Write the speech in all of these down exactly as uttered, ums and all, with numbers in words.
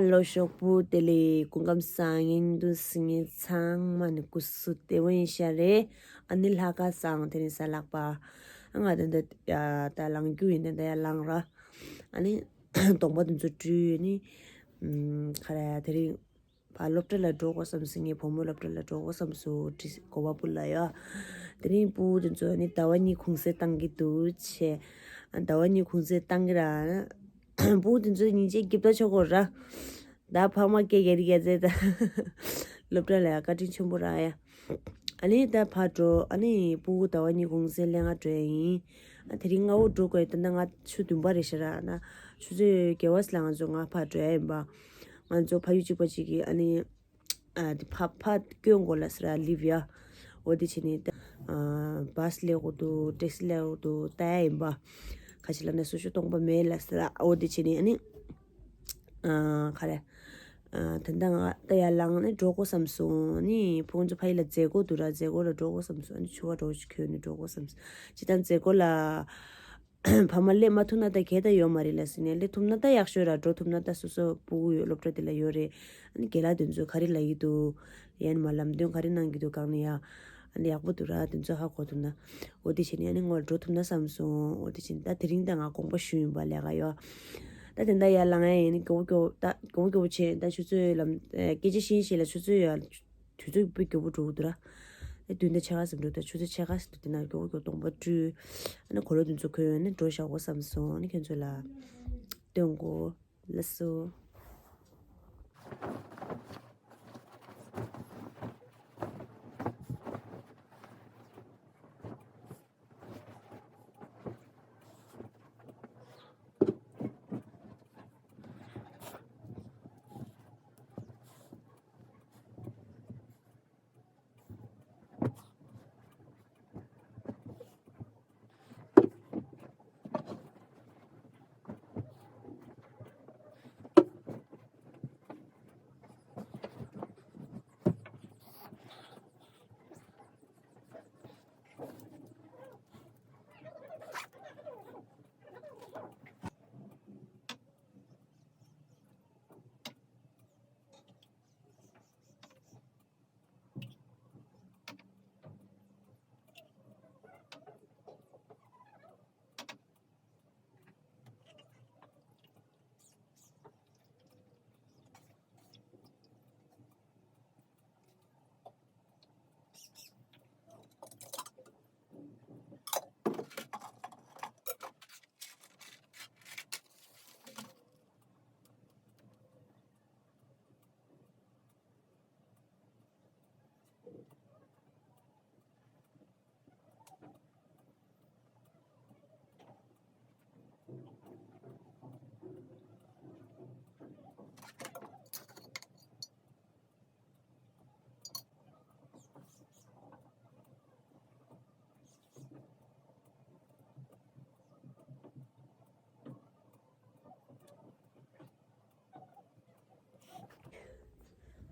ལོ་ཤོག་བུ་དེ་ལས་སྐུ་ཁམས་བཟང་། ཡིན་དུ་སི་ངེ་ཚང་མ་ནི་སྐུ་གཟུགས་བདེ་བོ་ཡིན་ཤ་རེད། ཨ་ནི་ལྷ་ཁ་བཟང་དེ་རིང་ས་ལག་པ། ཨ་ང་དེ་འདི་ཡ་ད་ལང་རྒྱུ་ཡིན་ད་ད་ཡ་ལང་ར། ཨ་ནི་གདོང་པ་དེ་ཚོ་བཀྲུས་ནི་ཁ་ར་ཡ་དེ་རིང་ཕ་སློབ་གྲྭ་ལ་འགྲོ་དགོས་བསམ་སོང་། ངའི་བུ་མོ་སློབ་གྲྭ་ལ་འགྲོ་དགོས་བསམ་སོང་། དྲི་གོ་བ་སྤུ་ལ་ཡོད། དེ་རིང་སྤུ་དེ་ཚོ་ནི་ཟླ་བ་གཉིས་གུང་སེང་བཏང་གི་འདུག་ཆེ། ཟླ་བ་གཉིས་གུང་སེང་བཏང་གི་ར། སྤུ་དེ་ཚོ་སྙིང་རྗེ་སྐྱིད་པོ་ཆོག་གོ་ར། ད་ཕ་མ་སྐད་རྒྱག་རི་རྒྱག་ཚེ་ད་སློབ་གྲྭ་ལ་ཡ་བཀའ་དྲིན་ཆེན་པོ་ར་ཡ། ཨ་ནི་ད་ཕར་འགྲོ། ཨ་ནི་སྤུ་གུ་ཟླ་བ་གཉིས་གུང་སེང་ལེན་ག་འགྲོ་ཡ་ཡིན། ཨ་དེ་རིང་སྔ་བོ་འགྲོ་དགོས་ཡ། ད་ལྟ་ང་ཆུ་བདུན་པ་རེད་ཤག་ར། ན་ཆུ་ཚོད་བརྒྱད་པ་ཙམ་ལ་ང་ཚོ་ང་ཕར་འགྲོ་ཡ་ཡིན་པ། ང་ཚོ་ཕ་ཡུལ་གཅིག་པ་གཅིག་གིས་ཨ་ནི་ཨ་དེ་ཕ་ཕ་སྐྱོན་དགོས་ལ་ཟེར་ར་ལིབ་ཡ། འོ་དེ་བྱས་ནས་ད་ཨ་བཱས་སླེབས་དགོས་འདུག་ཊེག་སི་སླེབས་དགོས་འདུག་ལྟ་ཡ་ཡིན་པ། ཁ་ཆེ་ལ་ནས་སོ་སོ་སྟོང་པ་མེད་ལ་ཟེར་ར། འོ་དེ་བྱས་ནས་ཨ་ནི། ཨ་ག་རེ། ཨ་ད་ལྟ་ང་ད་ཡར་ལངས་ནས་འགྲོ་དགོས་བསམ་སོང་། ནི་ཕུང་ཚོ་ཕ་ཡུལ་ལ་མཛད་སྒོ་འདུག་ར། མཛད་སྒོ་ལ་འགྲོ་དགོས་བསམ་སོང་། ཨ་ནི་ཆུ་བ་འགྲོ་ཞིག་ཁྱོད་ནི་འགྲོ་དགོས་བསམ་སོང་། ཅི་ད་མཛད་སྒོ་ལ་ཕ་མ་སླེབས་མ་ཐུབ་ན་ད་གལ་ད་ཡོད་མ་རེད་ལ་ཟེར་ནས། སླེབས་ཐུབ་ན་ད་ཡག་ཤོས་ར། འགྲོ་ཐུབ་ན་ད་སོ་སོ་སྤུ་གུ་ཡོད་སློབ་གྲྭ་དེ་ལ་ཡོད་རེད། ཨ་ནི་རྒན་ལགས་དེ་ཚོས་ག་རེ་ལབ་ཀྱི་འདུག་ཡན་མ་ལམ་སྟོན་ག་རེ་གནང་གི་འདུག་གང་ནས་ཡ། ཨ་ནི་ཡག་པོ་འདུག་ར། དེ་ཚོ་ཧ་གོ་ཐུབ་ན། འོ་དེ་བྱས་ནས་ཨ་ནི་ངོ་འགྲོ་ཐུབ་ན་བསམ་སོང་། འོ་དེ་བྱས་ནས་ད་དེ་རིང་ད་ང་དགོངས་པ་ཞུས་ཡིན་པ་ལས་ཀ་ཡོད། ད་དེ་འདྲ་ཡར་ལངས་ཡ་ཡིན་ནི་མགྱོགས་པོ་མགྱོགས་ད་མགྱོགས་པོ་མགྱོགས་པོ་བྱས། ད་ཆུ་ཚོད་ལམ་ཨེ་སྐད་ཆ་བཤད་བཤད་ལ་ཆུ་ཚོད་ཡ་དུས་ཚོད་དཔེ་མགྱོགས་པོ་འགྲོ་གི་འདུག་ར། ཨེ་བདུན་དང་ཕྱེད་ཀ་ཙམ་འགྲོ། ད་ཆུ་ཚོད་ཕྱེད་ཀ་ཙམ་འགྲོ། དེ་ན་མགྱོགས་པོ་མགྱོགས་གདོང་པ་བཀྲུས། ཨ་ནི་གོས་ལོག་དེ་ཚོ་གོན་ནས་འགྲོ་བཞག་གོ་བསམ་སོང་། ཨ་ནི་ཁྱོད་ཚོ་ལ་སྟོན་གོ། ལགས་སོ།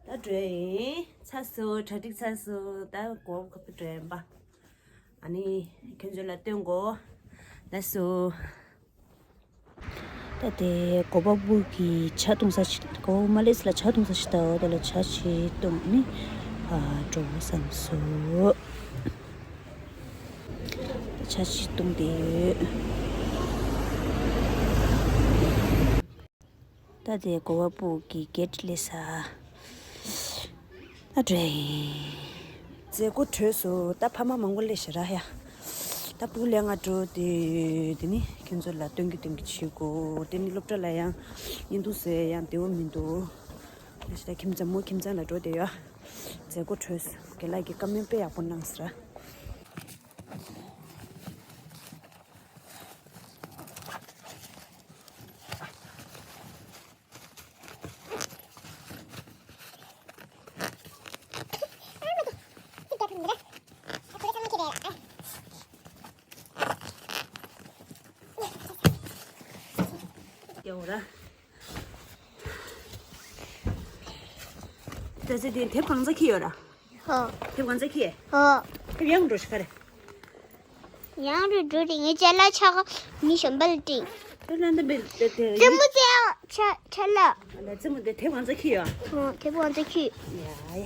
ད་འགྲོ་ཡིན། ཚར་སོང་། གྲ་སྒྲིག་ཚར་སོང་། ད་སྒོ་ཁ་པར་འགྲོ་ཡིན་པ། ཨ་ནི་ཁྱོད་ཚོ་ལ་སྟོན་གོ། ལགས་སོ། ད་དེ་གོ་བ་སྤུ་གི་ཇ་བཏུང་ས་ཞིག་གོ་མ་ལེས་ལ་ཇ་བཏུང་ས་ཞིག་ད་འོ་དེ་ལ་ཇ་ཞིག་བཏུང་ནི་ཨ་འགྲོ་བསམ་སོང་། ཇ་ཞིག་བཏུང་བསྡད་ཡོད། ད་དེ་གོ་བ་སྤུ་གི་གེ་ཊི་ལས་ས། ཨ་འགྲོ་ཡིན། མཛད་སྒོ་གྲོལ་སོང་། ད་ཕ་མ་མང་པོ་སླེབས་ཤག་ར་ཡ། ད་སྤུ་ལེན་ག་འགྲོ་དེ་དེ་ནི་ཁྱོད་ཚོ་ལ་སྟོན་གི་སྟོན་གི་བྱེད་དགོས། དེ་ནི་སློབ་གྲྭ་ལ་ཡང་བརྙན་ཐུང་བཟོ་ཡ་ཡང་བདེ་བོ་མི་འདུག་ལ་ཤི་ད་ཁྱིམ་ཚང་མོ་ཁྱིམ་ཚང་ལ་འགྲོ་དེ་ཡོད། མཛད་སྒོ་གྲོལ་སོང་། རྒན་ལགས་ཀྱི་བཀའ་མོལ་དཔེ་ཡག་པོ་གནང་ཟེར། ད་ཚེ་དེ་དེབ་གང་ཚ་ཁྱེར་ཡོད་ར། ཧོ། དེབ་གང་ཚ་ཁྱེར། ཧོ། དེབ་ཡང་འགྲོ་ཤི་ཁ་རེ། ཡང་རུ་འགྲོ་རེ་ངའི་ཅ་ལག་ཆ་ག་མི་གཞན་པ་ལ་སྤྲིང་། དེ་ལ་འདི་བེད་དེ་དེ་ཙེ་མོ་ཙེ། ཆ་ཆ་ལགས། ལ་ཙི་མོ་དེ་དེབ་ང་ཚོ་ཁྱི་ཡོད། ཨོ་དེབ་ང་ཚོ་ཁྱི། ཡ་ཡ།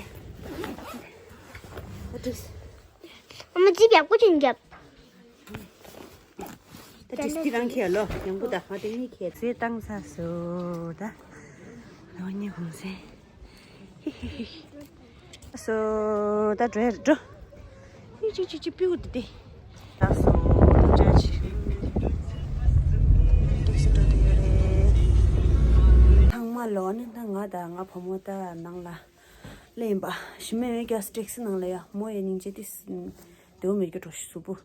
ཨ་ཏུས། ཨ་མ་ཙི་རྒྱབ་ཀོ་ཅིན་རྒྱབ། ད་ཏིས་ཏི་རང་ཁྱི་ལོ་ཡང་པོ་ད་ཧ་དེ་གཉིས་ཁྱི་ཚེ་བཏང་ཚར་སོ་ད། ལོ་གཉིས་གུང་སེ། ཧི་ཧི་ཧི། སོ་ད་འགྲོ་ཡ་འགྲོ། ཨི་ཅི་ཅི་ཅི་པིའུ་དེ་དེ། ད་སོ་ད་ཅ་ཅི། ཐང་མ་ལོ་ནི་ད་ང་ད་ང་བུ་མོ་ད་ནང་ལ་ལེན་པ་ཞི་མེ་ཡོད་ཀྱ་སི་ཊེག་སི་ནང་ལ་ཡ་མོ་ཡ་སྙིང་རྗེ་ཏིས་དེའུ་མེད་ཀྱ་གྲོ་ཞིག་སུ་པུ།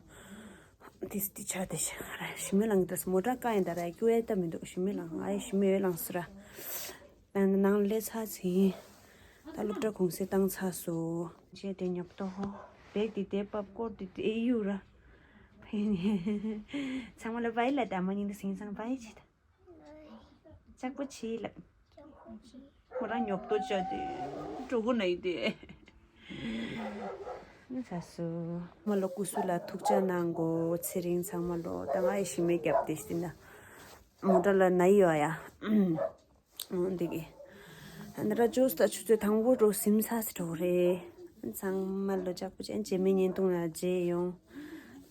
ཏིས་ཏི་ཆ་དེ་ཞི་མེ་ལང་ཏིས་མོ་ཊ་ཀ་ཡིན་ད་ར་ཀྱུ་ཨེ་ད་མི་འདུག་ཞི་མེ་ལང་ཨ་ཡ་ཞི་མེ་ཡོད་ལང་སུ་ར། ནང་ནང་ལས་ཚ་ཚིན། ད་སློབ་གྲྭ་གུང་སེང་བཏང་ཚར་སོ། ཅེ་དེ་ཉོབ་ཏོ་ཧོ། བེག་དེ་དེ་པབ་ཀོར་དེ་དེ་ཨེ་ཡུ་ར། ཚང་མ་ལ་བའི་ལ་ད་མ་ཉིན་དུ་སིང་སང་བའི་ཆེ་ད། ལྕགས་པོ་ཆེ་ལབ། ཁོ་རང་ཉོབ་ཏོ་ཅོ་དེ། གྲོ་གུ་ན་ཡི་དེ། ཚ་སོ། མ་ལོ་ཀུ་སུ་ལ་ཐུགས་ཅག་གནང་གོ་ཚེ་རིང་ཚང་མ་ལོ་ད་ང་ཡི་ཞི་མེ་རྒྱབ་དེ་ཤི་ན། མོ་ཊ་ལ་ན་ཡི་ཡོ་ཡ། འོ་འདི་གི། ཨ་ནི་ར་ཇོས་ད་ཆུ་ཚོད་དང་པོ་འགྲོ་སིམ་ས་སི་འགྲོ་རེད། ཚང་མ་ལོ་ཅག་པོ་ཅན་རྗེས་མའི་བརྙན་ཐུང་ལ་མཇལ་ཡོང་།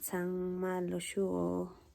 ཚང་མ་ལོ་ཤུ་འོ།